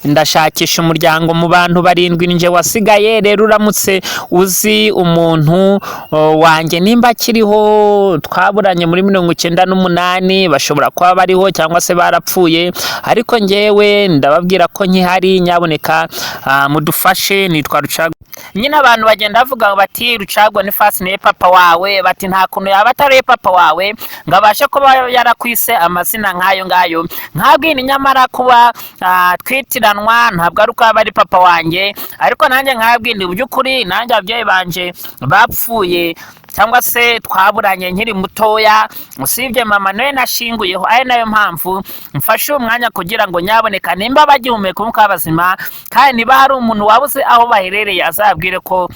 Ndashakisha umuryango. Mu bantu barindwi ninjye wasigaye. Rero uramutse uzi umuntu wanjye nimba akiriho, twaburanye muri 98, bashobora kuba bariho cyangwa se barapfuye, ariko njyewe ndababwira ko nkihari. Nyaboneka mudufashe. Nitwa Rucagu. Nyine abantu bagenda bavuga bati: "Rucagu Boniface niwe papa wawe." Bati: "Nta kuntu yaba atari papa wawe ngo abashe kuba yarakwise amazina nk'ayo ngayo." Nkabwira nyamara kuba twitiranwa ntabwo ari uko yaba ari papa wanjye, ariko nanjye nkabwira mu by'ukuri nanjye ababyeyi banje bapfuye cyangwa se twaburanye nkiri mutoya, usibye mama nawe nashinguyeho. Ari nayo mpamvu mfashe uyu mwanya kugira ngo nyaboneka nimba bagihumeka umwuka w'abazima, kandi niba hari umuntu wabuze aho baherereye, azabwire ko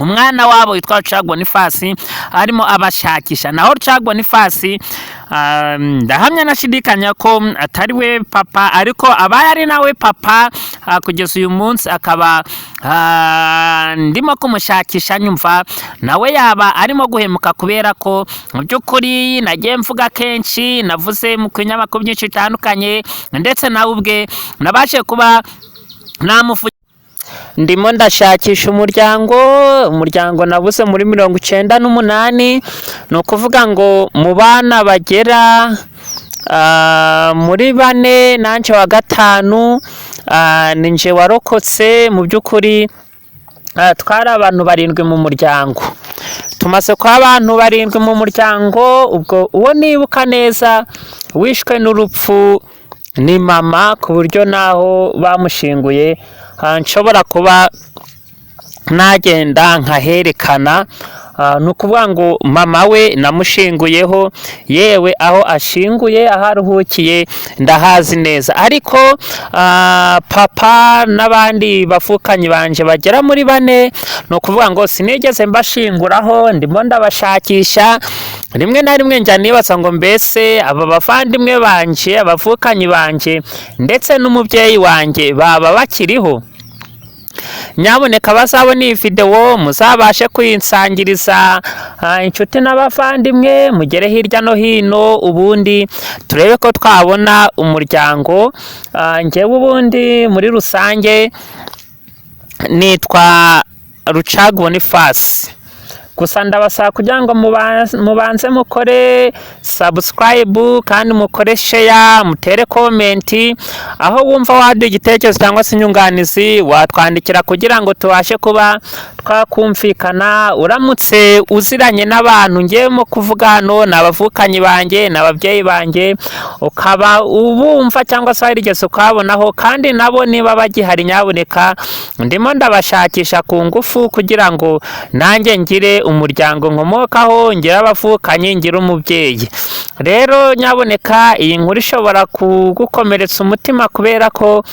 umwana wabo witwa Rucagu Boniface arimo abashakisha. Naho Rucagu Boniface, ndahamya nashidikanya ko atari we papa, ariko abaye ari nawe papa, kugeza uyu munsi akaba ndimo kumushakisha, nyumva nawe yaba arimo guhemuka, kubera ko mu by'ukuri nagiye mvuga kenshi, navuze mu binyamakuru byinshi bitandukanye, ndetse nawe ubwe nabashe kuba namuvugira. Ndimo ndashakisha umuryango, umuryango nabuze muri 98. Ni ukuvuga ngo mu bana bagera muri bane, nanjye wa gatanu, ni njye warokotse. Mu by'ukuri twari abantu barindwi mu muryango. Tumaze kuba abantu barindwi mu muryango, ubwo uwo nibuka neza wishwe n'urupfu ni mama, ku buryo naho bamushinguye nshobora kuba nagenda nkaherekana. Ni ukuvuga ngo mama we namushinguyeho, yewe aho ashinguye, aho aruhukiye ndahazi neza. Ariko papa n'abandi bavukanyi banje bagera muri bane, ni ukuvuga ngo sinigeze mbashinguraho. Ndimo ndabashakisha. Rimwe na rimwe njya nibaza ngo mbese aba bavandimwe banje, abavukanyi banje ndetse n'umubyeyi wanjye baba bakiriho? Nyaboneka bazabona iyi videwo muzabashe kuyinsangiriza inshuti n'abavandimwe, mugere hirya no hino, ubundi turebe ko twabona umuryango. Njyewe ubundi muri rusange nitwa Rucagu Boniface. Gusa ndabasaba kugira ngo mubanze mukore subscribe, kandi mukore share, mutere comment. Aho wumva waduha igitekerezo cyangwa se inyunganizi, watwandikira kugira ngo tubashe kuba twakumvikana. Uramutse uziranye n'abantu ngiyemo kuvuga hano, ni abavukanyi banjye, ni ababyeyi banjye, ukaba ubumva cyangwa se warigeze ukababonaho, kandi nabo niba bagihari, nyaboneka ndimo ndabashakisha ku ngufu kugira ngo nanjye ngire umuryango nkomokaho, ngire abavukanyi, ngire umubyeyi. Rero nyaboneka iyi nkuru ishobora kugukomeretsa umutima, kubera ko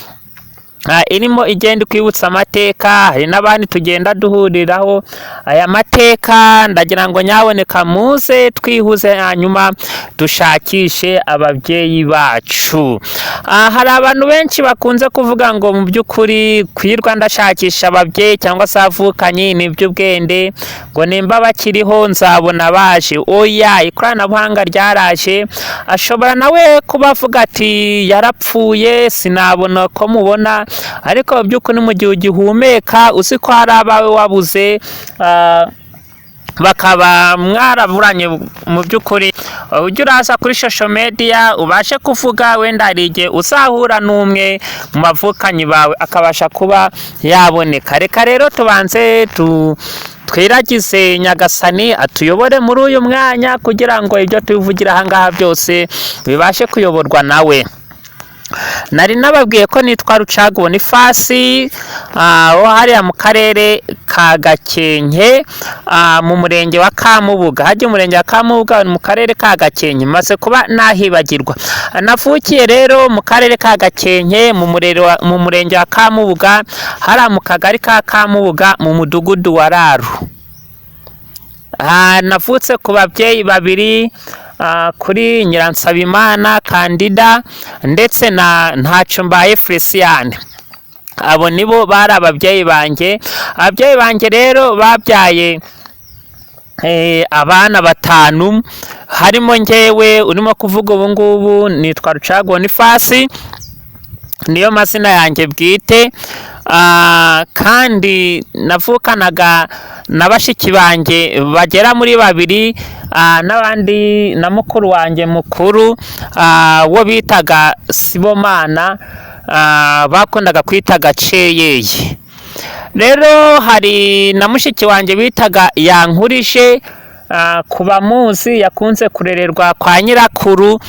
irimo igenda ikwibutsa amateka. Hari n'abandi tugenda duhuriraho aya mateka. Ndagira ngo nyaboneka muze twihuze, hanyuma dushakishe ababyeyi bacu. Hari abantu benshi bakunze kuvuga ngo mu by'ukuri kwirwa ndashakisha ababyeyi cyangwa se abavukanyi ni iby'ubwende, ngo nimba bakiriho nzabona baje. Oya, ikoranabuhanga ryaraje. Ashobora nawe kuba avuga ati: "Yarapfuye, sinabona ko mubona." Ariko mu by'ukuri mu gihe ugihumeka, uzi ko hari abawe wabuze, bakaba mwaraburanye, mu by'ukuri ujye uraza kuri social media ubashe kuvuga. Wenda hari igihe uzahura n'umwe mu bavukanyi bawe akabasha kuba yaboneka. Reka rero tubanze twiragize Nyagasani atuyobore muri uyu mwanya, kugira ngo ibyo tubivugira aha ngaha byose bibashe kuyoborwa nawe. Nari nababwiye ko nitwa Rucagu Boniface, wo hariya mu karere ka Gakenke, mu murenge wa Kamubuga. Hajya umurenge wa Kamubuga ni mu karere ka Gakenke, maze kuba nahibagirwa. Navukiye rero mu karere ka Gakenke, mu murenge wa Kamubuga, hariya mu kagari ka Kamubuga, mu mudugudu wa Raru. Navutse ku babyeyi babiri, kuri Nyiransabimana Kandida ndetse na Ntacombaye Felicien. Abo nibo bari ababyeyi banjye. Ababyeyi banjye rero babyaye abana batanu, harimo njyewe urimo kuvuga ubu ngubu, nitwa Rucagu Boniface. Niyo mazina yanjye bwite. Kandi navukanaga na bashiki banjye bagera muri babiri, n'abandi na mukuru wanjye mukuru, wo bitaga Sibomana, bakundaga kwita Gaceyeye. Rero hari na mushiki wanjye bitaga Yankurije. Ku bamuzi, yakunze kurererwa kwa nyirakuru.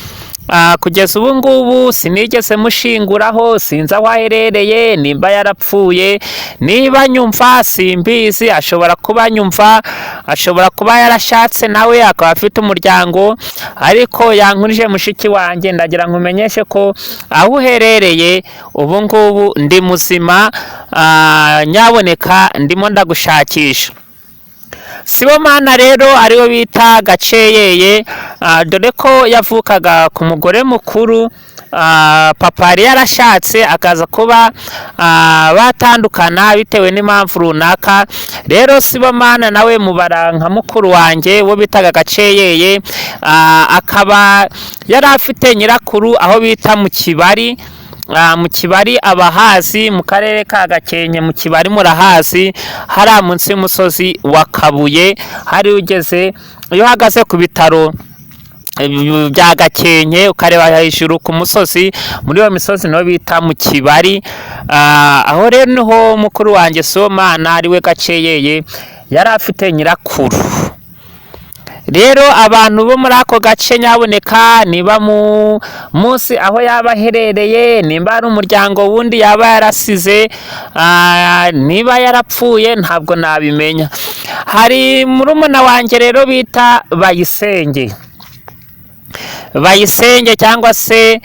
Kugeza ubu ngubu sinigeze mushinguraho, sinzi aho aherereye, nimba yarapfuye, niba nyumva simbizi. Ashobora kuba nyumva, ashobora kuba yarashatse nawe akaba afite umuryango. Ariko Yankurije mushiki wanjye, ndagira ngo umenyeshe ko aho uherereye ubu ngubu ndi muzima. Nyaboneka ndimo ndagushakisha. Sibomana rero ariwe bita Gaceyeye, dore ko yavukaga ku mugore mukuru. Papa yari yarashatse, akaza kuba batandukana bitewe n'impamvu runaka. Rero Sibomana nawe mubara nka mukuru wanjye wo bitaga Gaceyeye, akaba yari afite nyirakuru aho bita mu Kibari. Mu Kibari abahazi, mu karere ka Gakenke, mu Kibari murahazi, hariya munsi y'umusozi wa Kabuye, hari ugeze iyo uhagaze ku bitaro bya Gakenke ukareba hejuru ku musozi, muri iyo misozi niho bita mu Kibari. Aho rero niho mukuru wanjye Sibomana ariwe Gaceyeye yari afite nyirakuru. Rero abantu bo muri ako gace, nyaboneka niba mu munsi aho yaba aherereye, nimba ari umuryango wundi yaba yarasize, niba yarapfuye, ntabwo nabimenya. Hari murumuna wanjye rero bita Bayisenge. Bayisenge cyangwa se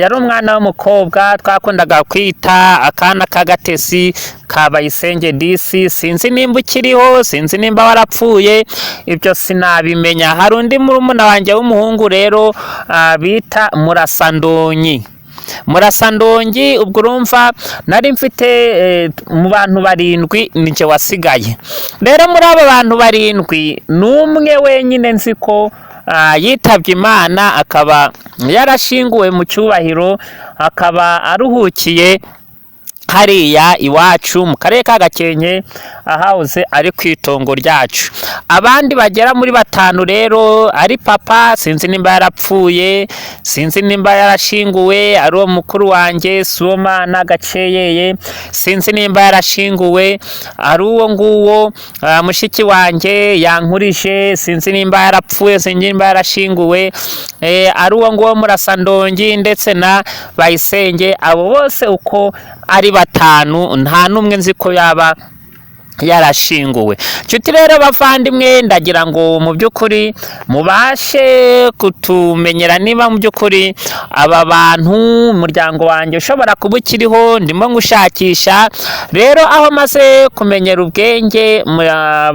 yari umwana w'umukobwa twakundaga kwita akana k'agatesi ka Bayisenge. Disi sinzi nimba ukiriho, sinzi nimba warapfuye, ibyo sinabimenya. Hari undi murumuna wanjye w'umuhungu rero bita Murasandonyi. Murasandongi, ubwo urumva nari mfite mu bantu barindwi ninjye wasigaye. Rero muri abo bantu barindwi ni umwe wenyine nzi ko yitabye Imana, akaba yarashyinguwe mu cyubahiro, akaba aruhukiye hariya iwacu mu karere ka Gakenke ahahoze ari ku itongo ryacu. Abandi bagera muri batanu rero, ari papa sinzi nimba yarapfuye, sinzi nimba yarashyinguwe, ari uwo mukuru wanjye Sibomana Gaceyeye sinzi nimba yarashyinguwe, ari uwo nguwo mushiki wanjye Yankurije sinzi nimba yarapfuye, sinzi nimba yarashyinguwe, ari uwo nguwo Murasandongi ndetse na Bayisenge, abo bose uko ari batanu nta n'umwe nzi ko yaba yarashyinguwe. Nshuti rero bavandimwe, ndagira ngo mu by'ukuri mubashe kutumenyera niba mu by'ukuri aba bantu, umuryango wanjye ushobora kuba ukiriho, ndimo ngushakisha. Rero aho maze kumenyera ubwenge,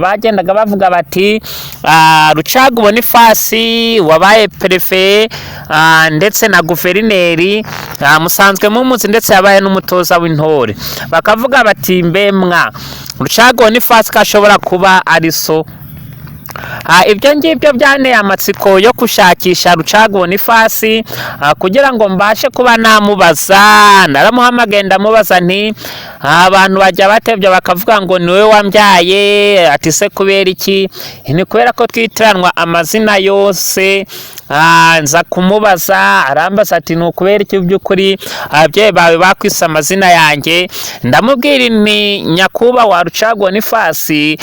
bagendaga bavuga bati Rucagu Bonifasi wabaye perefe ndetse na guverineri, musanzwe mumuzi, ndetse yabaye n'umutoza w'intore. Bakavuga bati mbemwa Rucagu Bonifasi ko ashobora kuba ari so. Ibyo ngibyo byanteye amatsiko yo gushakisha Rucagu Bonifasi kugira ngo mbashe kuba namubaza. Naramuhamagaye ndamubaza nti abantu bajya batebya bakavuga ngo niwe wambyaye, ati se kubera iki? Ni kubera ko twitiranwa amazina yose. Nza kumubaza, arambaza ati ni ukubera iki by'ukuri ababyeyi bawe bakwise amazina yanjye? Ndamubwira nti nyakubahwa Rucagu Bonifasi,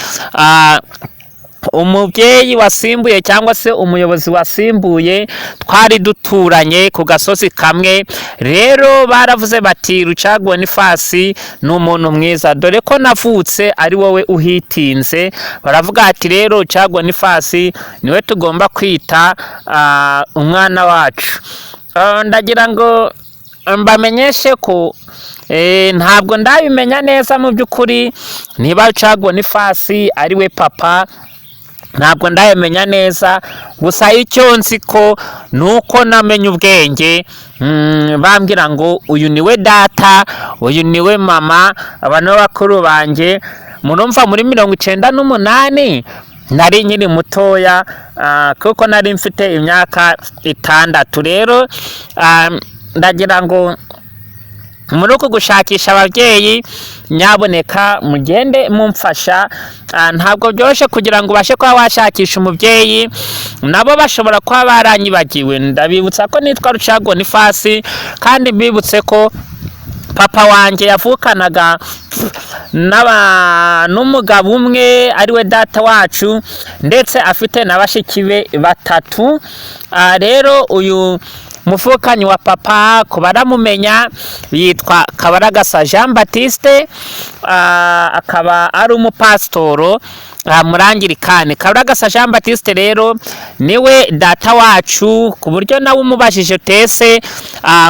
umubyeyi wasimbuye cyangwa se umuyobozi wasimbuye twari duturanye ku gasozi kamwe. Rero baravuze bati Rucagu Bonifasi ni umuntu mwiza, dore ko navutse ari wowe uhitinze. Baravuga ati rero Rucagu Bonifasi niwe tugomba kwita umwana wacu. Ndagira ngo mbamenyeshe ko ntabwo ndabimenya neza mu by'ukuri niba Rucagu Bonifasi ari we papa, ntabwo ndabimenya neza. Gusa icyo nzi ko ni uko namenye ubwenge bambwira ngo uyu niwe data, uyu niwe mama, aba nibo bakuru banjye. Murumva muri 98 nari nkiri mutoya, kuko nari mfite imyaka 6. Rero ndagira ngo Muri uku gushakisha ababyeyi, nyaboneka mugende mumfasha. Ntabwo byoroshye kugira ngo ubashe kuba washakisha umubyeyi, nabo bashobora kuba baranyibagiwe. Ndabibutsa ko nitwa Rucago Bonifasi, kandi mbibutse ko papa wanjye yavukanaga n'umugabo umwe ariwe data wacu, ndetse afite na bashiki be batatu. Rero uyu mufukanyi wa papa, ku baramumenya, yitwa Kabaragasa Jean Baptiste, akaba ari umupasitoro muri Angirikani. Kabaragasa Jean Baptiste rero niwe data wacu, ku buryo nawe umubajije tese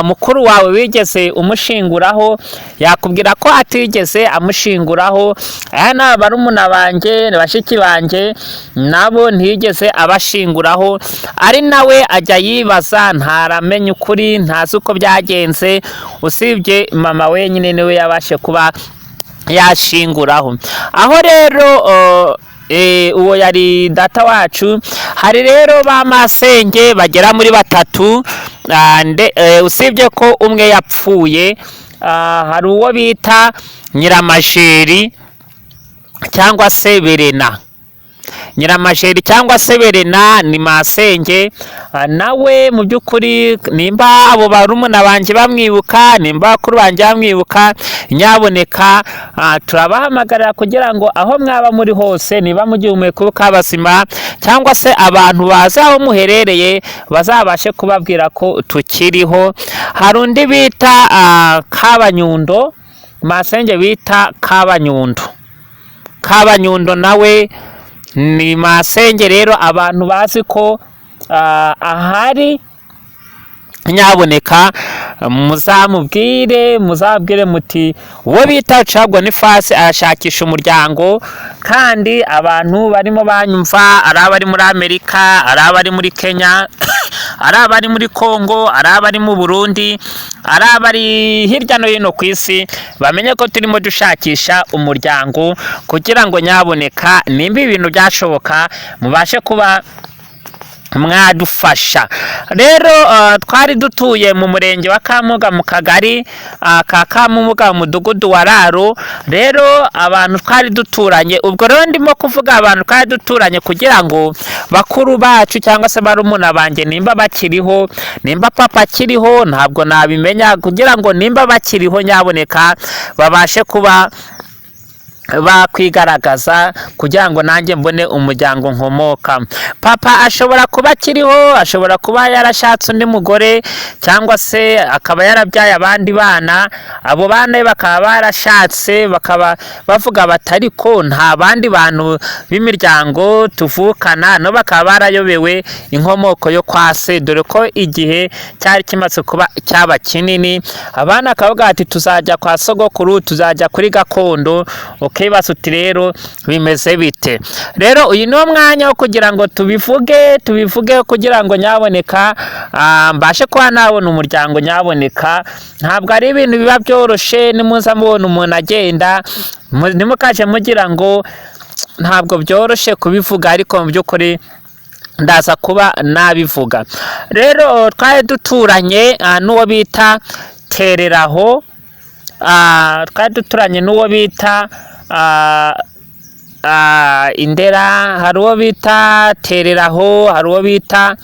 mukuru wawe wigeze umushinguraho, yakubwira ko atigeze amushinguraho. Aya ni barumuna banjye, ni bashiki banjye, nabo ntiyigeze abashinguraho. Ari nawe ajya yibaza, ntaramenya ukuri, ntazi uko byagenze, usibye mama wenyine niwe yabashe kuba yashinguraho. Aho rero uwo yari data wacu. Hari rero ba masenge bagera muri batatu, usibye ko umwe yapfuye. Hari uwo bita Nyiramajeri cyangwa se Berena. Nyiramajeri cyangwa se Berena ni masenge, nawe mu by'ukuri nimba abo barumuna banjye bamwibuka, nimba bakuru banjye bamwibuka, nyaboneka turabahamagarira kugira ngo aho mwaba muri hose, niba mugihumeka umwuka w'abazima, cyangwa se abantu bazi aho muherereye, bazabashe kubabwira ko tukiriho. Hari undi bita Kabanyundo, masenge bita Kabanyundo. Kabanyundo nawe ni masenge. Rero abantu bazi ko ahari, nyaboneka muzamubwire, muzabwire muti uwo bita Rucagu Bonifasi arashakisha umuryango. Kandi abantu barimo banyumva, ari abari muri Amerika, ari abari muri Kenya, ari abari muri Congo, ari abari mu Burundi, ari abari hirya no hino ku isi, bamenye ko turimo dushakisha umuryango, kugira ngo nyaboneka nimba ibintu byashoboka mubashe kuba mwadufasha. Rero twari dutuye mu murenge wa Kamuga, mu kagari ka Kamuga, mu mudugudu wa Raro. Rero abantu twari duturanye, ubwo rero ndimo kuvuga abantu twari duturanye kugira ngo bakuru bacu cyangwa se barumuna banjye, nimba bakiriho, nimba papa akiriho, ntabwo nabimenya, kugira ngo nimba bakiriho nyaboneka babashe kuba bakwigaragaza, kugira ngo nanjye mbone umuryango nkomoka. Papa ashobora kuba akiriho, ashobora kuba yarashatse undi mugore, cyangwa se akaba yarabyaye abandi bana, abo bana be bakaba barashatse, bakaba bavuga bati ariko nta bandi bantu b'imiryango tuvukana, nabo bakaba barayobewe inkomoko yo kwa se, dore ko igihe cyari kimaze kuba cyaba kinini. Abana bakavuga bati tuzajya kwa sogokuru, tuzajya kuri gakondo. Ukibaza uti rero bimeze bite? Rero uyu ni wo mwanya wo kugira ngo tubivuge, tubivuge kugira ngo nyaboneka mbashe kuba nabona umuryango. Nyaboneka ntabwo ari ibintu biba byoroshe. Nimuza mubona umuntu agenda, ntimukaje mugira ngo ntabwo byoroshe kubivuga, ariko mu by'ukuri ndaza kuba nabivuga. Rero twari duturanye n'uwo bita Tereraho, twari duturanye n'uwo bita Indera, hari uwo bita Tereraho, hari uwo bita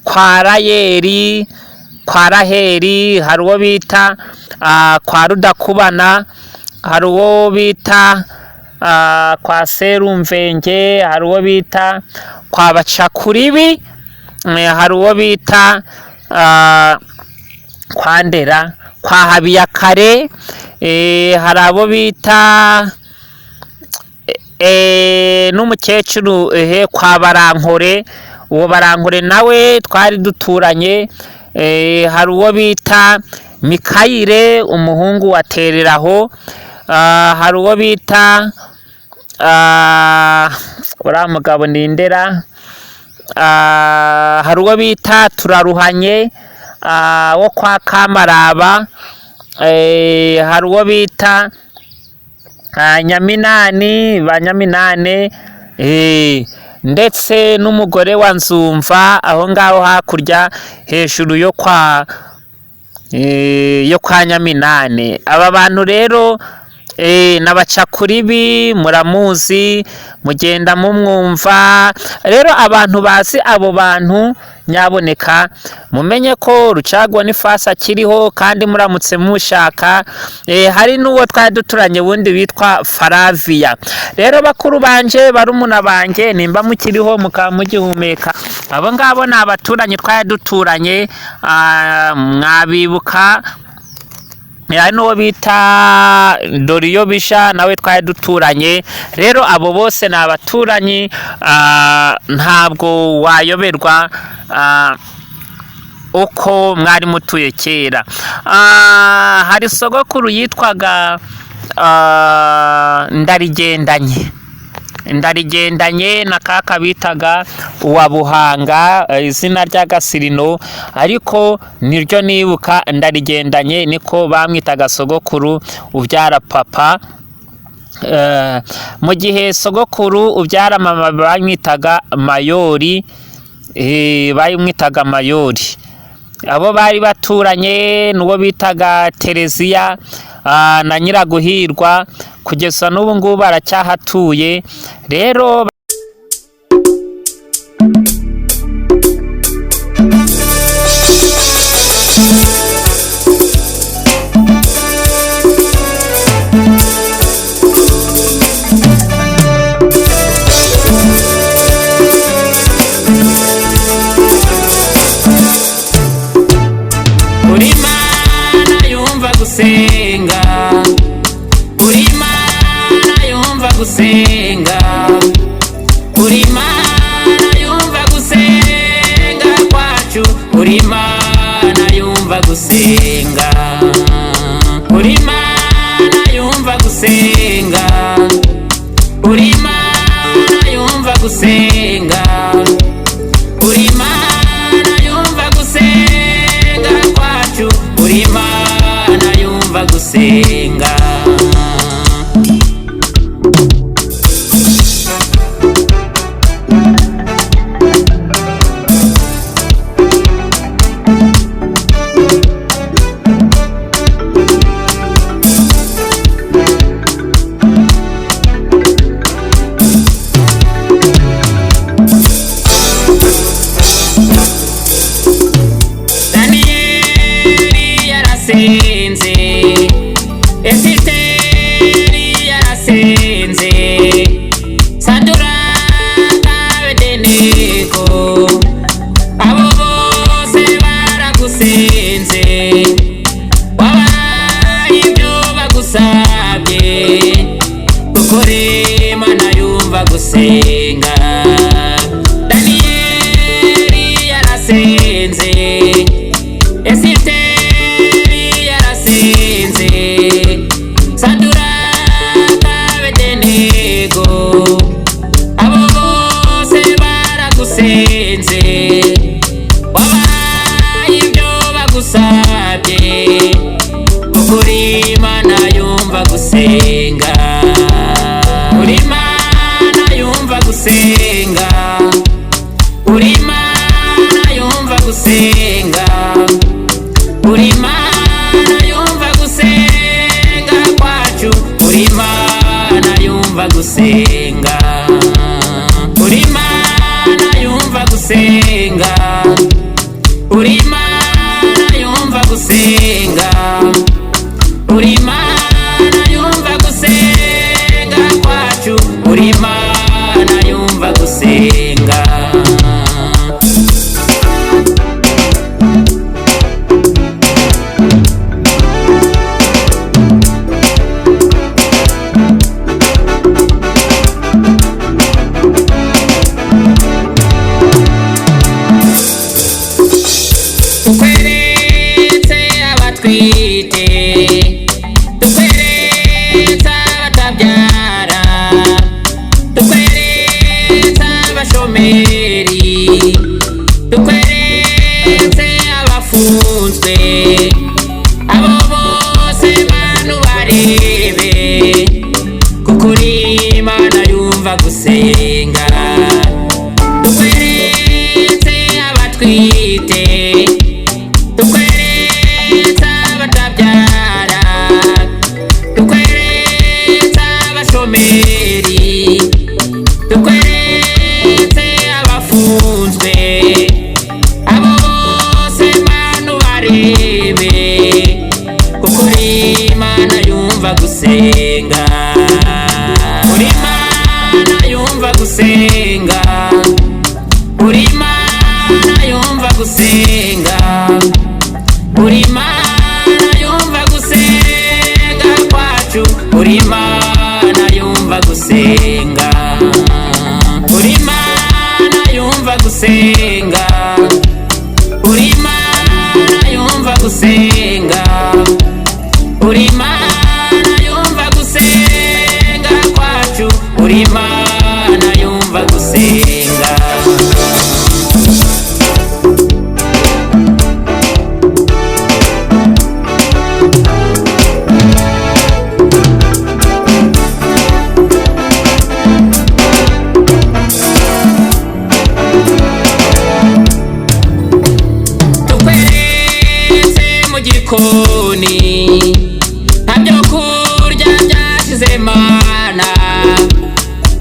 kwa Rayeri, kwa Raheri, hari uwo bita kwa Rudakubana, hari uwo bita kwa Serumvenge, hari uwo bita kwa Bacakuribi, hari uwo bita kwa Ndera, kwa Habiyakare, hari abo bita n'umukecuru kwa Barankore. Uwo Barankore nawe twari duturanye. Hari uwo bita Mikayire, umuhungu wa Tereraho, hari uwo bita uriya mugabo ni Ndera, hari uwo bita Turaruhanye wo kwa Kamaraba, hari uwo bita Nyaminani, ba Nyaminane, ndetse n'umugore wa Nzumva aho ngaho hakurya hejuru yo kwa yo kwa Nyaminani. Aba bantu rero n'abacakuribi, muramuzi, mugenda mumwumva. Rero abantu bazi abo bantu, nyaboneka mumenye ko Rucagu Bonifasi akiriho, kandi muramutse mushaka, hari n'uwo twari duturanye wundi witwa Faraviya. Rero bakuru banje, barumuna banje, nimba mukiriho mukaba mugihumeka, abo ngabo ni abaturanyi twari duturanye, mwabibuka. Hari n'uwo bita Doriyo Bisha, nawe twari duturanye. Rero abo bose ni abaturanyi, ntabwo wayoberwa uko mwari mutuye kera. Hari sogokuru yitwaga Ndarigendanye, Ndarigendanye na kaka bitaga uwa Buhanga, izina ry'agasirino ariko niryo nibuka, Ndarigendanye niko bamwitaga, sogokuru ubyara papa. Mu gihe sogokuru ubyara mama bamwitaga Mayori, bamwitaga Mayori. Abo bari baturanye n'uwo bitaga Tereziya na Nyiraguhirwa, kugeza n'ubu ngubu baracyahatuye. Rero uri Imana yumva gusenga, uri Imana yumva gusenga, uri Imana yumva gusenga kwacu, uri Imana yumva gusenga, uri Imana yumva gusenga, uri Imana yumva gusenga, uri Imana yumva gusenga kwacu, uri Imana yumva gusenga. Daniyeli yarasenze, Esiteri yarasenze, Saduraka, Abedenego, abo bose baragusenze, wabaye ibyo bagusabye, kuko Imana yumva gusenga. Daniyeli yarasenze, Esiteri yarasenze, Saduraka, Abedenego, abo bose baragusenze, wabaye ibyo bagusabye, kuko Imana yumva gusenga. Uri Imana yumva gusenga, uri Imana yumva gusenga, uri Imana yumva gusenga kwacu, uri Imana yumva gusenga, uri Imana yumva gusenga, uri Imana yumva gusenga, uri Imana yumva gusenga kwacu, uri Imana yumva gusenga. Tukweretse abatwite, tukweretse abatabyara, tukweretse abashomeri, tukweretse abafunzwe, abo bose bantu barebe, kuko uri Imana yumva gusenga. Tukweretse abatwite, tukweretse yumva gusenga. Uri Imana yumva gusenga, uri Imana yumva gusenga, uri Imana yumva gusenga kwacu, uri Imana yumva gusenga, uri Imana yumva gusenga, uri Imana yumva gusenga, uri Imana yumva gusenga kwacu, uri Imana yumva gusenga. Tukweretse mu gikoni, nta byo kurya byashize mana,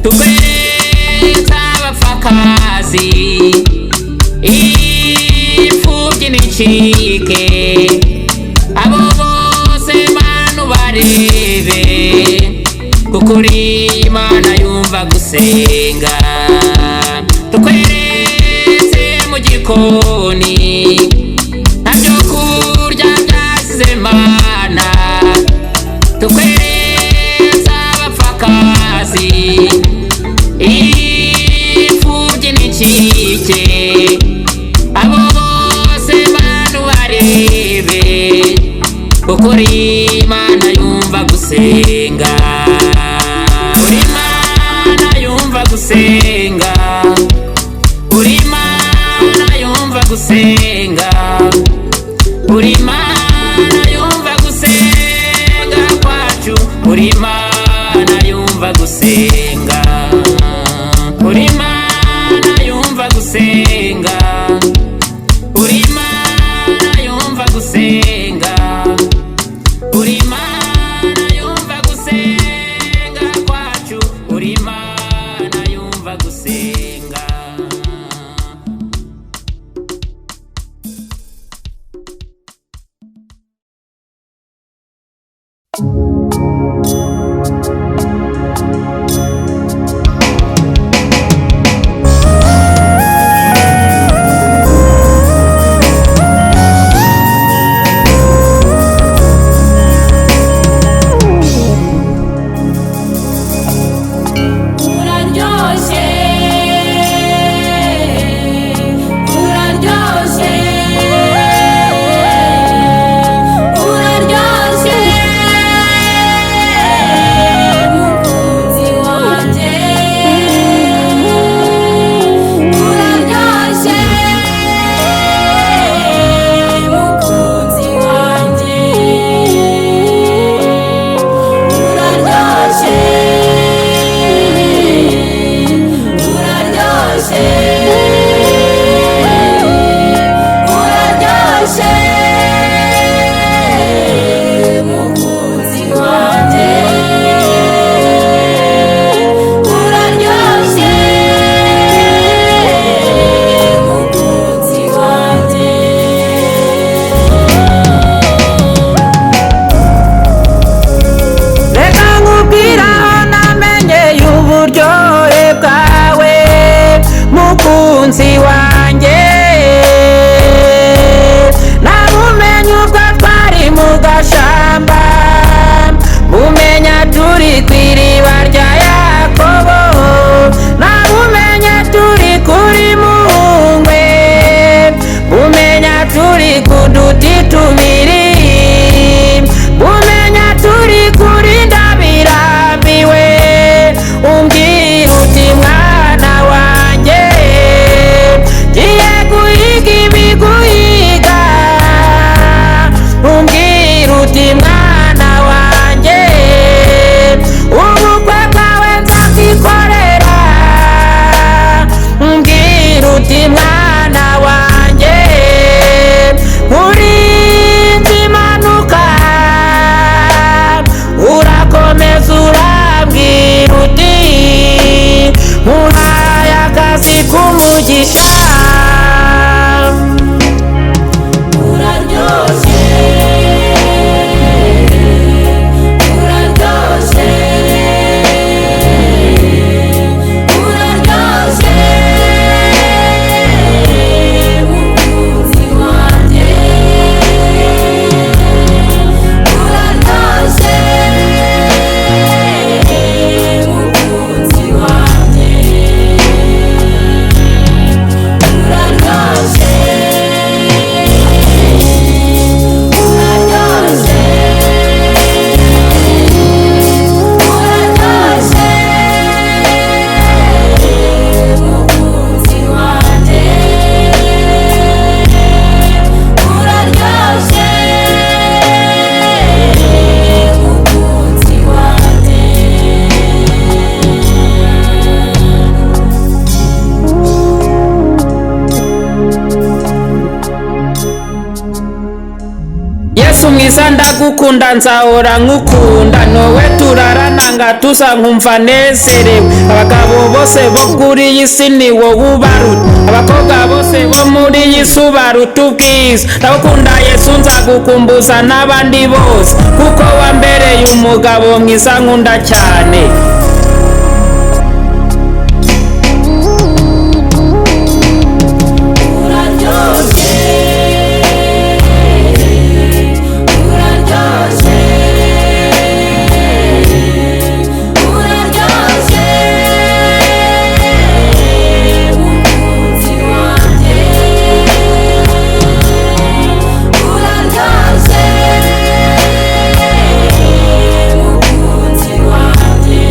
tukweretse abapfakazi, imfubyi n'icike, abo bose mana ubarebe, kuko uri Imana yumva gusenga. Tukweretse mu gikoni, nta byo kurya byasize mana, tukweretse abapfakazi, imfubyi n'icike, abo bose mana ubarebe, kuko uri Imana yumva gusenga. Uri Imana yumva gusenga, uri Imana yumva gusenga, uri Imana yumva gusenga kwacu, uri Imana yumva gusenga, uri Imana yumva gusenga, uri Imana yumva gusenga, uri Imana yumva gusenga kwacu, uri Imana yumva gusenga. Uraryoshye, uraryoshye, uraryoshye. Yesu mwiza, ndagukunda, nzahora nkukunda. Nowe turarana ngatuza nkumva nezerewe. Abagabo bose bo kuri iyi si ni wowe ubaruta, abakobwa bose bo muri iyi si ubaruta ubwiza. Ndagukunda Yesu, nzagukumbuza n'abandi bose, kuko wambereye umugabo mwiza nkunda cyane. Uraryoshye, uraryoshye, uraryoshye, mukunzi wanjye, uraryoshye, mukunzi wanjye.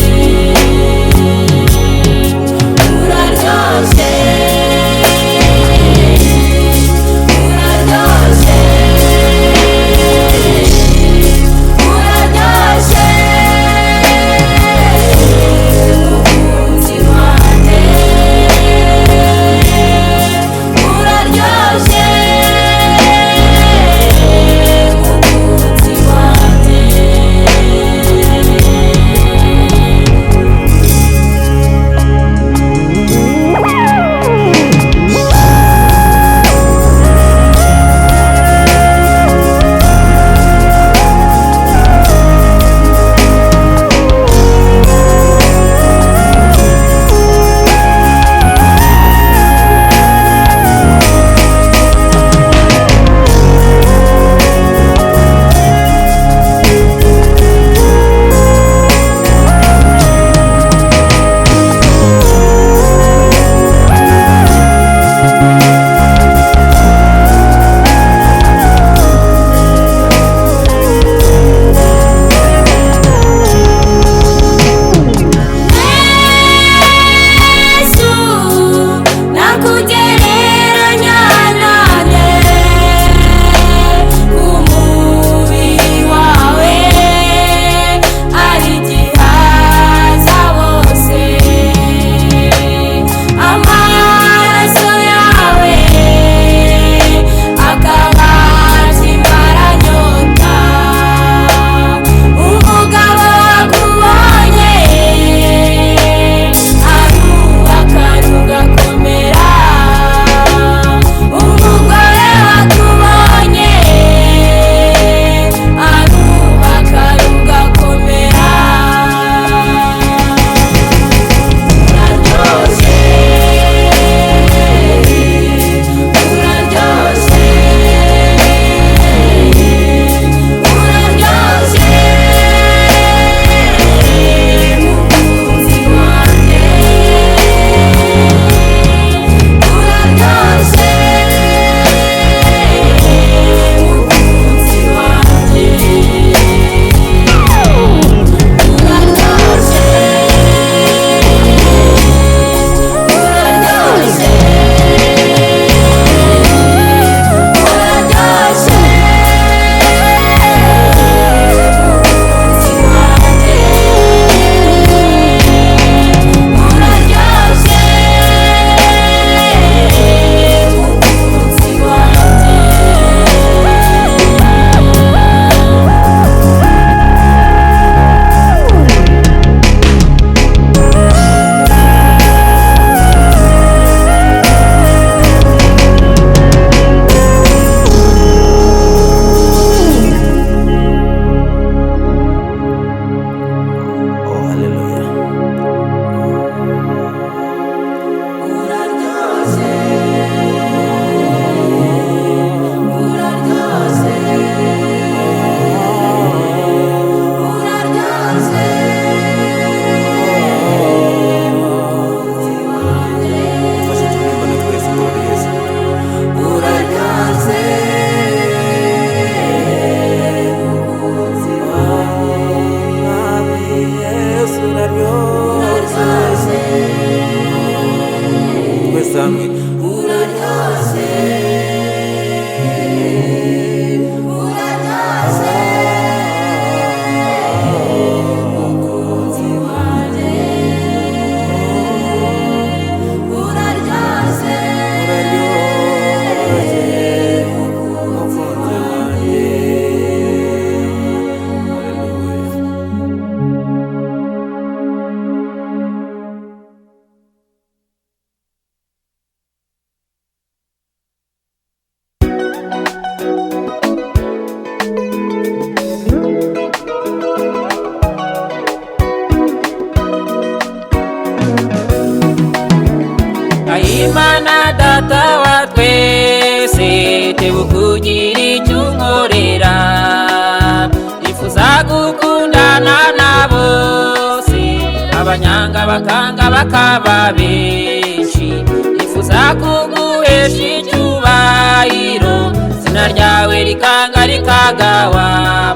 Abanyanga bakanga bakaba benshi, nifuza kuguhesha icyubahiro, izina ryawe rikanga rikagawa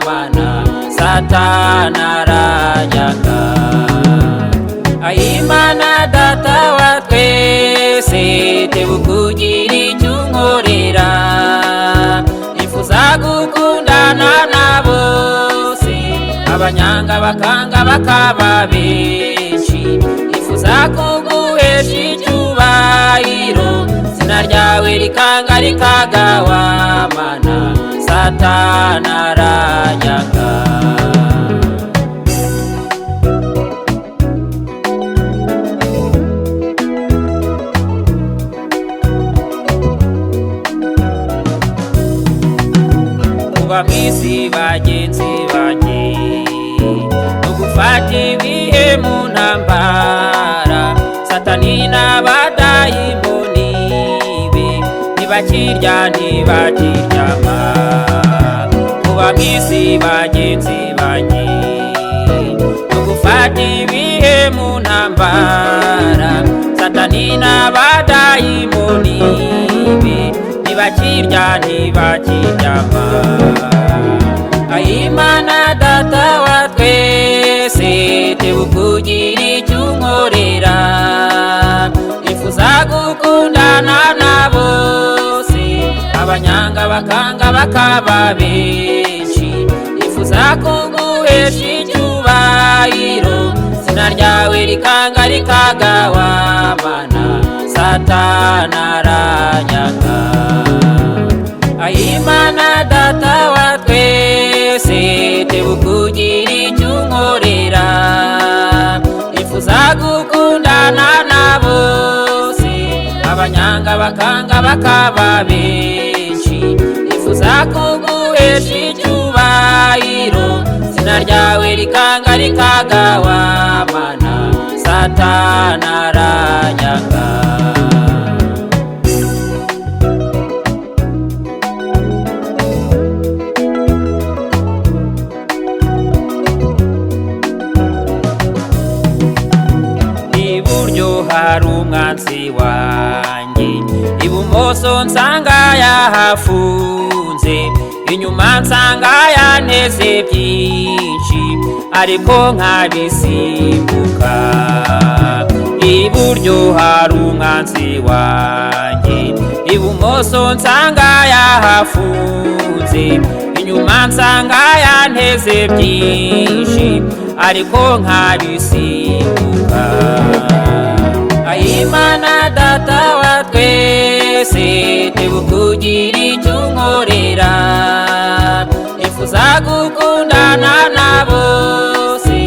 mana, Satani aranyanga. Ayimana data wa twese, tebuka ugira icyo unkorera, nifuza gukundana na bose, abanyanga bakanga bakaba benshi, nifuza kuguhesha icyubahiro, izina ryawe rikanga rikagawa mana, Satani aranyanga. Kuba mw'isi bagenzi banjye no gufata ibihe mu ntambara, Satani n'abadayimoni be ntibakirya ntibakiryama. Kuba mw'isi bagenzi banjye no gufata ibihe mu ntambara, Satani n'abadayimoni be ntibakirya ntibakiryama. Ayimana data wa twese, tebuka ugira icyo unkorera, nifuza gukundana na bose, abanyanga bakanga bakaba benshi, nifuza kuguhesha icyubahiro, izina ryawe rikanga rikagawa mana, Satani aranyanga. Ayimana data wa twese, tebuka ugira icyo unkorera, nifuza gukundana na bose, abanyanga bakanga bakaba benshi, nifuza kuguhesha icyubahiro, izina ryawe rikanga rikagawa mana, Satani aranyanga. Iburyo hari umwanzi wanjye, ibumoso nsanga yahafunze, inyuma nsanga yanteze byinshi, ariko nkabisimbuka. Iburyo hari umwanzi wanjye, ibumoso nsanga yahafunze, inyuma nsanga yanteze byinshi, ariko nkabisimbuka. Ayimana data wa twese, tebuka ugira icyo unkorera, nifuza gukundana na bose,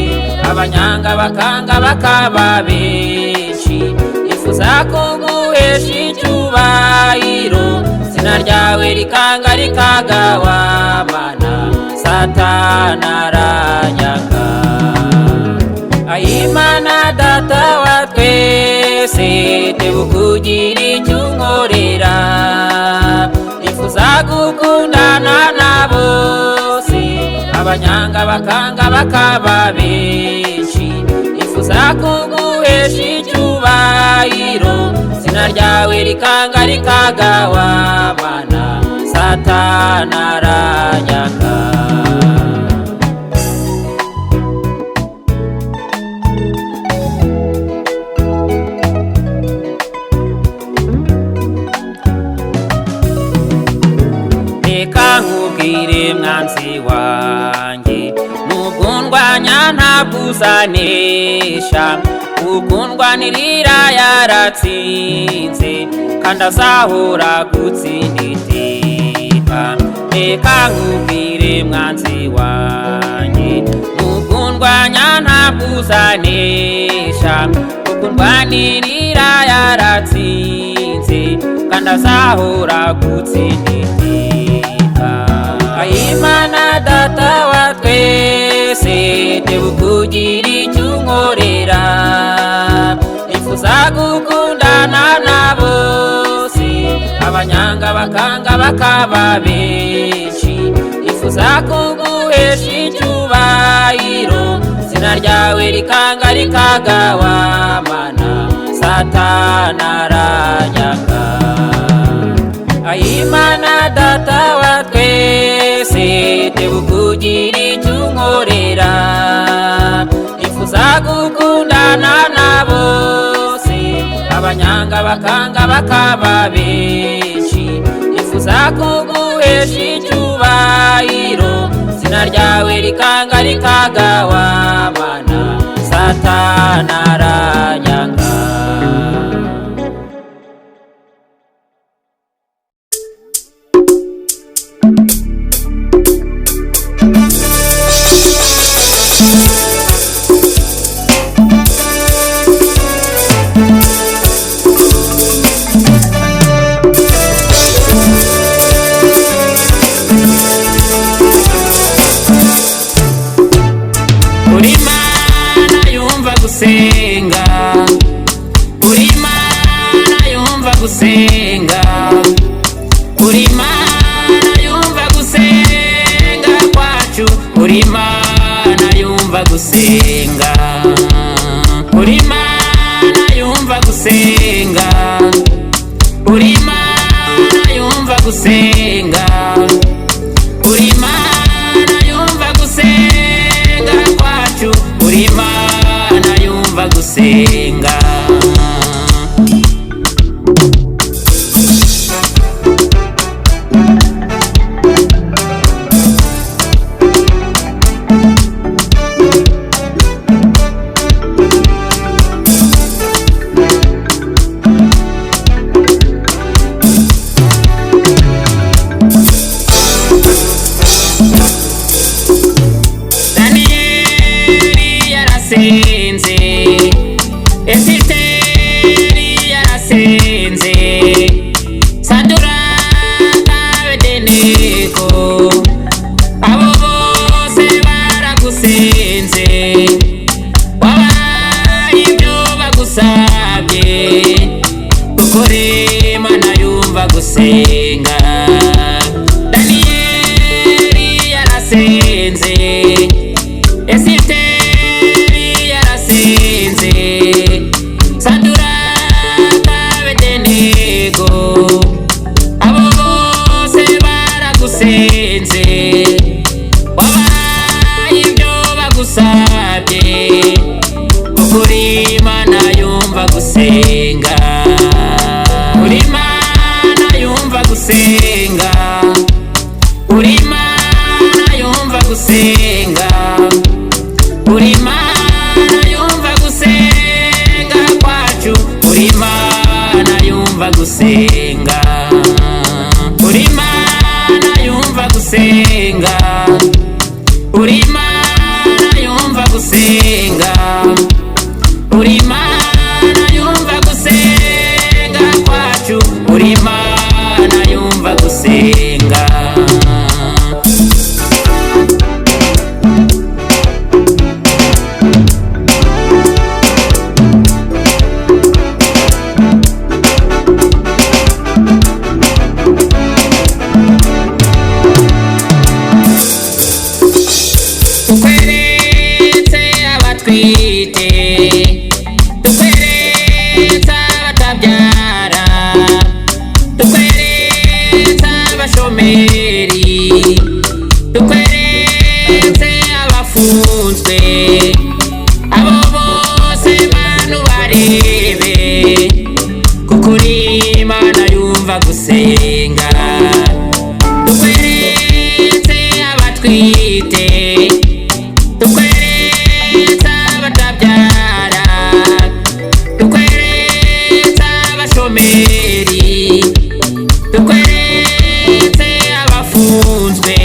abanyanga bakanga bakaba benshi, nifuza kuguhesha icyubahiro, izina ryawe rikanga rikagawa mana, Satani aranyanga. Ayimana data wa twese, tebuka ugira icyo unkorera, nifuza gukundana na bose, abanyanga bakanga bakaba benshi, nifuza kuguhesha icyubahiro, izina ryawe rikanga rikagawa mana, Satani aranyanga. Reka nkubwire mwanzi wanjye, nubwo ndwanya ntabwo uzanesha, ukundwanirira yaratsinze, kandi azahora gutsinda iteka. Reka nkubwire mwanzi wanjye, nubwo ndwanya ntabwo uzanesha, ukundwanirira yaratsinze, kandi azahora gutsinda iteka. Ayimana data wa twese, tebuka ugira icyo unkorera, nifuza gukundana na bose, abanyanga bakanga bakaba benshi, nifuza kuguhesha icyubahiro, izina ryawe rikanga. rikagawa mana, Satani aranyanga. Ayimana data wa twese, tebukugira icyo unkorera, nifuza gukundana na bose, abanyanga bakanga bakaba benshi, nifuza kuguhesha icyubahiro, izina ryawe rikanga rikagawa mana, Satani aranyanga. Uri Mana yumva gusenga, uri Mana yumva gusenga, uri Mana yumva gusenga kwacu, uri Mana yumva gusenga, uri Mana yumva gusenga, uri Mana yumva gusenga, uri Mana yumva gusenga kwacu, uri Mana yumva gusenga. Daniyeli yarasenze, Esiteri yarasenze, Saduraka Abedenego, abo bose baragusenze, wabaye ibyo bagusabye, kuko Imana yumva gusenga. Daniyeli yarasenze, Esiteri yarasenze, Saduraka Abedenego, abo bose baragusenze, wabaye ibyo bagusabye, kuko Imana yumva gusenga. Uri Mana yumva gusenga, uri Mana yumva gusenga, uri Mana yumva gusenga kwacu, uri Mana yumva gusenga, uri Mana yumva gusenga, uri Mana yumva gusenga, uri Mana yumva gusenga kwacu, uri Mana yumva gusenga. Tukweretse abatwite, tukweretse abatabyara, tukweretse abashomeri, tukweretse abafunzwe, abo bose bantu barebe, kuko uri Imana yumva gusenga. Tukweretse abatwite, tukweretse abatabyara, tukweretse abashomeri, tukweretse abafunzwe,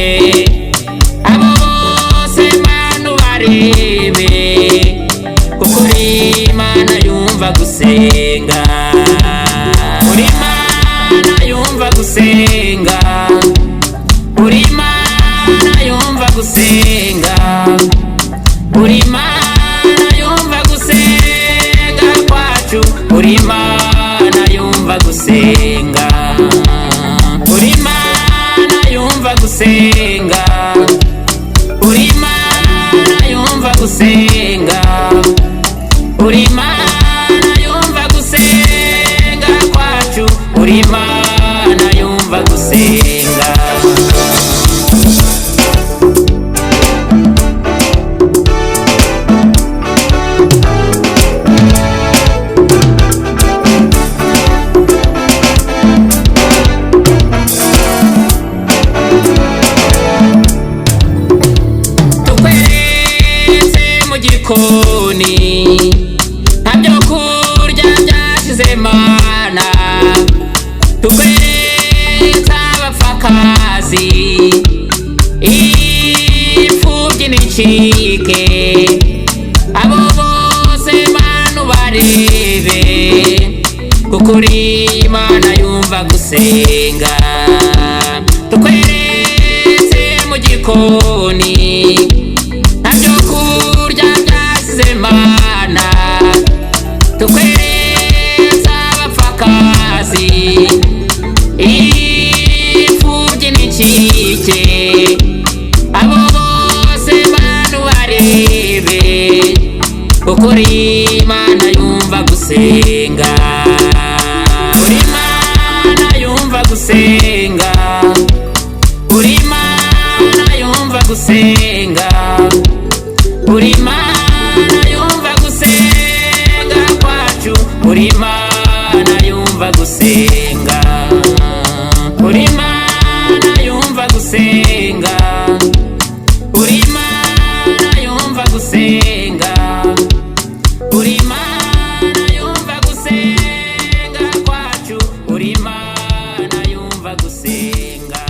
abo bose bantu barebe, kuko uri Imana yumva gusenga. Uri Imana yumva gusenga, uri Imana yumva gusenga, uri Imana yumva gusenga kwacu, uri Imana yumva gusenga, uri Imana yumva gusenga, uri Imana yumva gusenga, Uri Imana yumva gusenga kwacu, uri Imana yumva gusenga. Tukweretse mu gikoni, nta byo kurya byashize Mana. Tukweretse abapfakazi, imfubyi n'icike, abo bose Mana ubarebe, kuko uri Imana yumva gusenga. Tukweretse mu gikoni, nta byo kurya byasize Mana. Tukweretse abapfakazi, imfubyi n'icike, abo bose Mana ubarebe, kuko uri Imana yumva gusenga. Uri Imana yumva gusenga, uri Imana yumva gusenga, uri Imana yumva gusenga kwacu, uri Imana yumva gusenga, uri Imana yumva gusenga, uri Imana yumva gusenga, uri Imana yumva gusenga kwacu, uri Imana yumva gusenga.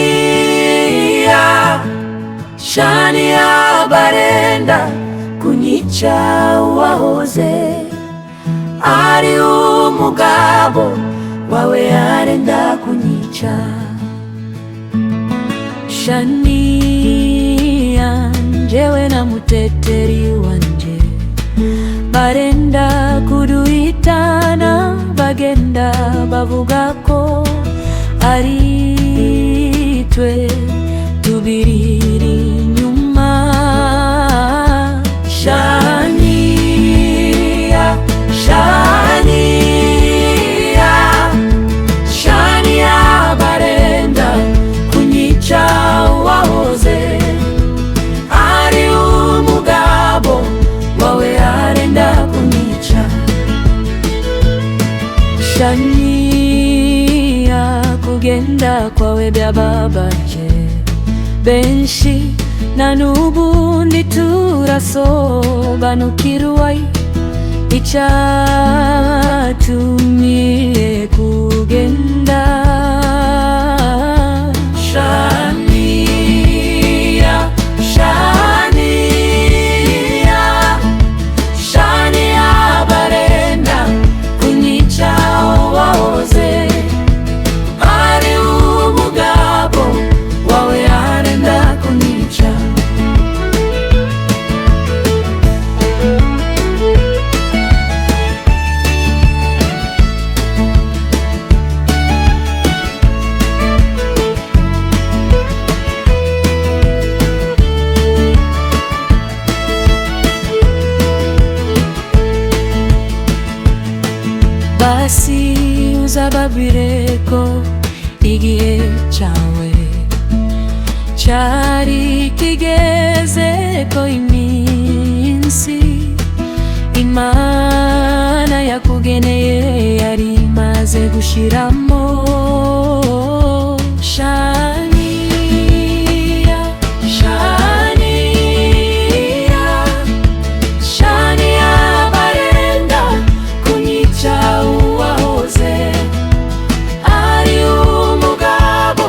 Shania, Shania barenda kunyica, wahoze ari umugabo wawe arenda kunyica. Shania, njewe na muteteri wanje barenda kuduhitana, bagenda bavuga ko ari twe tubiriri inyuma. Shania, Shania, Shania barenda kunyica, wahoze ari umugabo wawe arenda kunyica. Shania, kugenda kwawe byababaje benshi, na n'ubu ntiturasobanukirwa icyatumye kugenda. Shania, Shania, Shania barenda kunyica, wahoze ari umugabo wawe arenda kunyica. Basi uzababwire ko igihe cyawe cyari kigeze, ko iminsi Imana yakugeneye yari imaze gushiramo. Shania, Shania, Shania barenda kunyica, uwahoze ari umugabo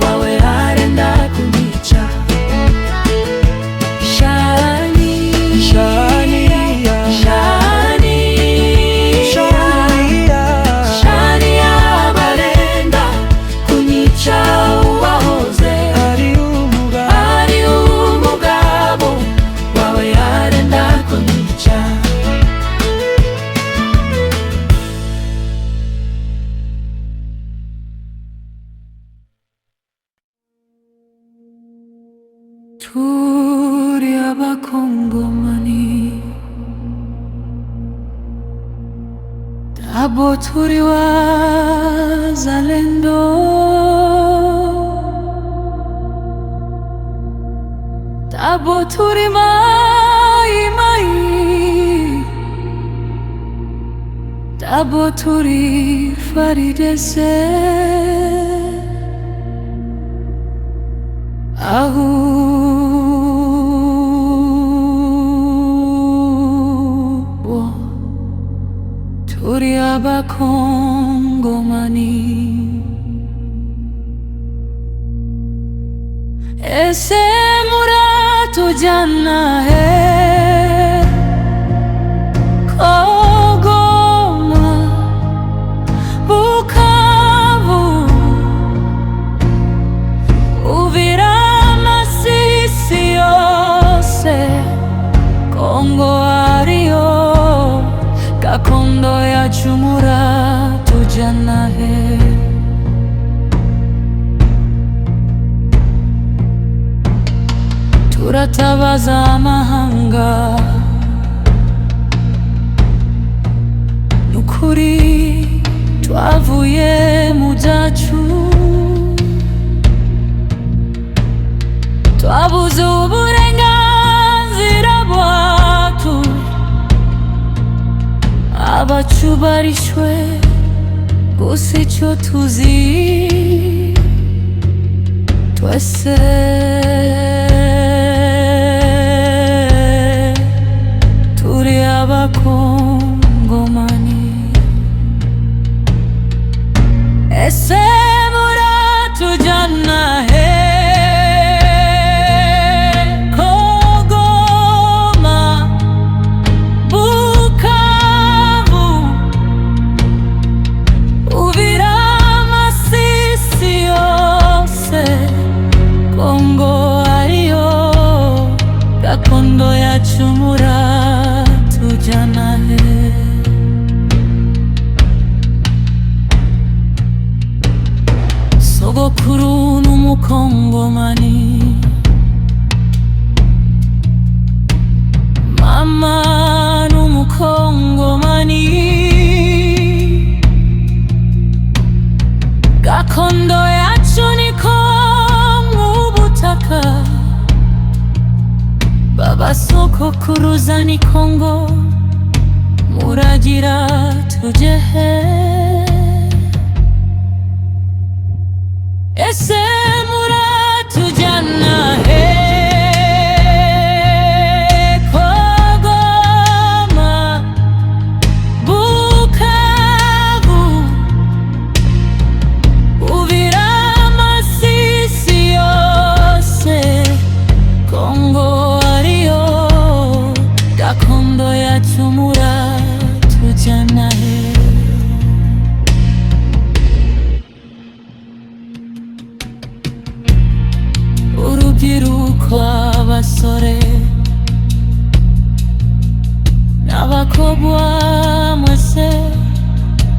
wawe arenda kunyica. Shania, Shania, Shania, Shania, Shania barenda kunyica, uwahoze ari umugabo ari umugabo wawe arenda kunyica. Turi abakongomani, abo turi wazalendo, abo turi mai mai, abo turi FARDC, ahubwo turi abakongomani. Ese muratujyana he? Ko Goma, Bukavu, Uvira, Masisi yose, Kongo ariyo gakondo yacu, muratujyana he? Turatabaza amahanga, nukuri twavuye mu byacu, twabuze uburenganzira bwacu, abacu barishwe. Gusa icyo tuzi twese, turi abakongomani. Ese muratujyana n'umukongomani, mama n'umukongomani. Gakondo yacu niko nk'ubutaka, babasokokuruza ni Kongo. Muragira tujye he? Ese muratujyana he? Kogoma, Bukavu, Uvira, Masisi yose, Kongo ariyo gakondo yacu, muratujyana he? Urubyiruko, abasore n'abakobwa, mwese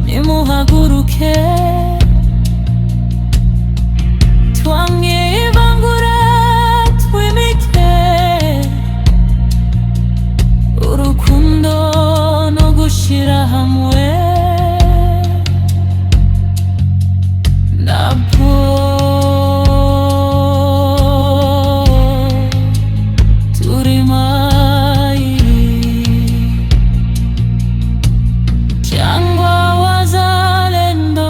nimuhaguruke, twange ivangura, twimike urukundo no gushyira hamwe. Ntabwo turi mayi cyangwa wazalendo,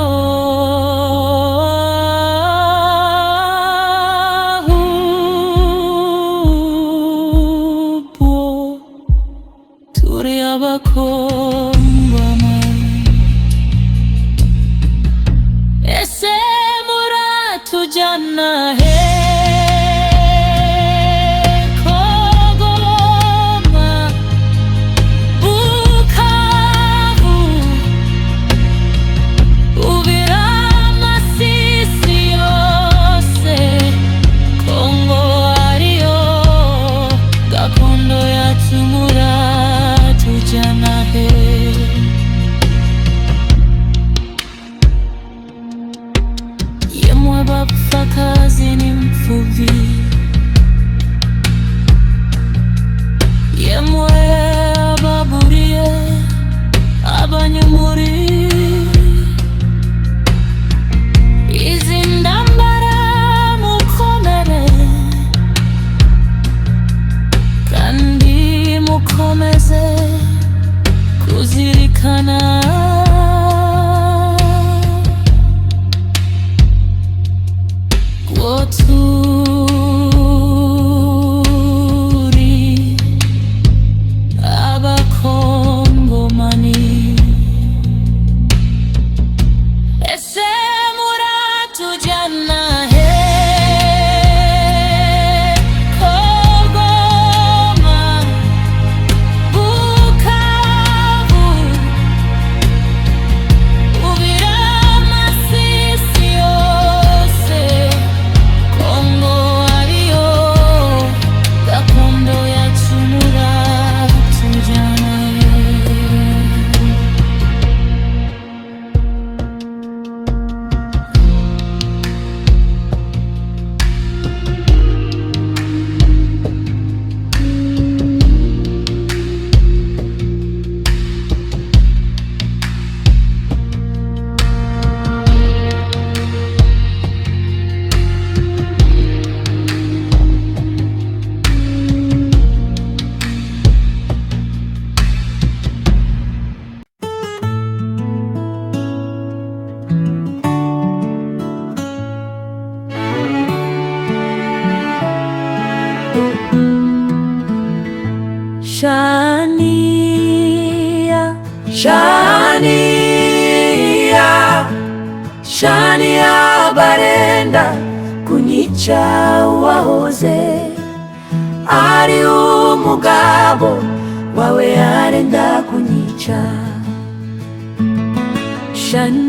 ahubwo turi abakongomani. Ese muratujyana he? Kogoma, Bukavu, Uvira, Masisi yose, Kongo ariyo gakondo yacu, muratujyana he? Yemwe bapfakazi n'imfubyi, yemwe ababuriye abanyamuri izi ndambara, mukomere kandi mukomeze kuzirikana ko turi abakongomani. Ese muratujyana he? Kogoma, Bukavu, Uvira, Masisi yose, Kongo ariyo gakondo yacu, muratujyana he? Shania, Shania, Shania, barenda kunyica wahoze ari umugabo wawe, arenda kunyica. Shania,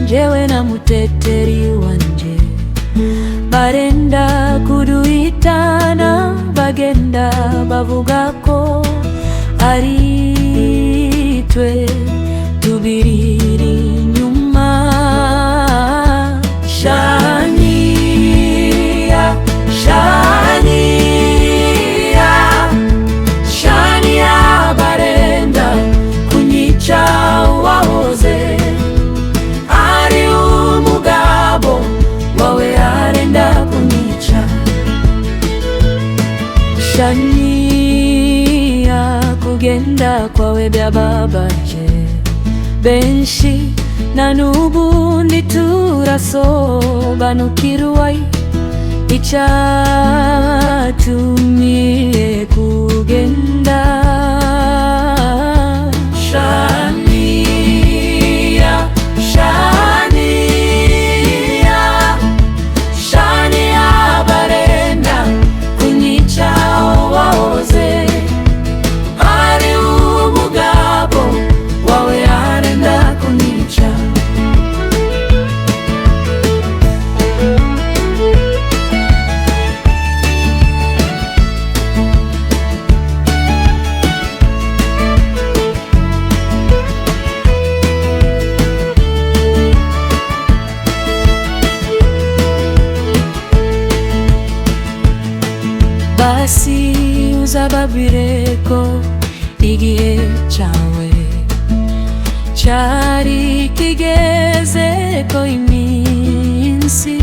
njyewe na muteteri wanje barenda kuduhitana, bagenda bavuga ko ari twe tubiriri inyuma. Shania. Benshi na n'ubu ntiturasobanukirwa icyatumye kugenda. Shania, Shania, Shania, barenda kunyica, wahoze ari umugabo wawe arenda kunyica. Basi uzababwire ko igihe cyawe cyari kigeze, ko iminsi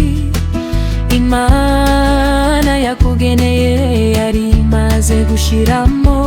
Imana yakugeneye yari imaze gushiramo.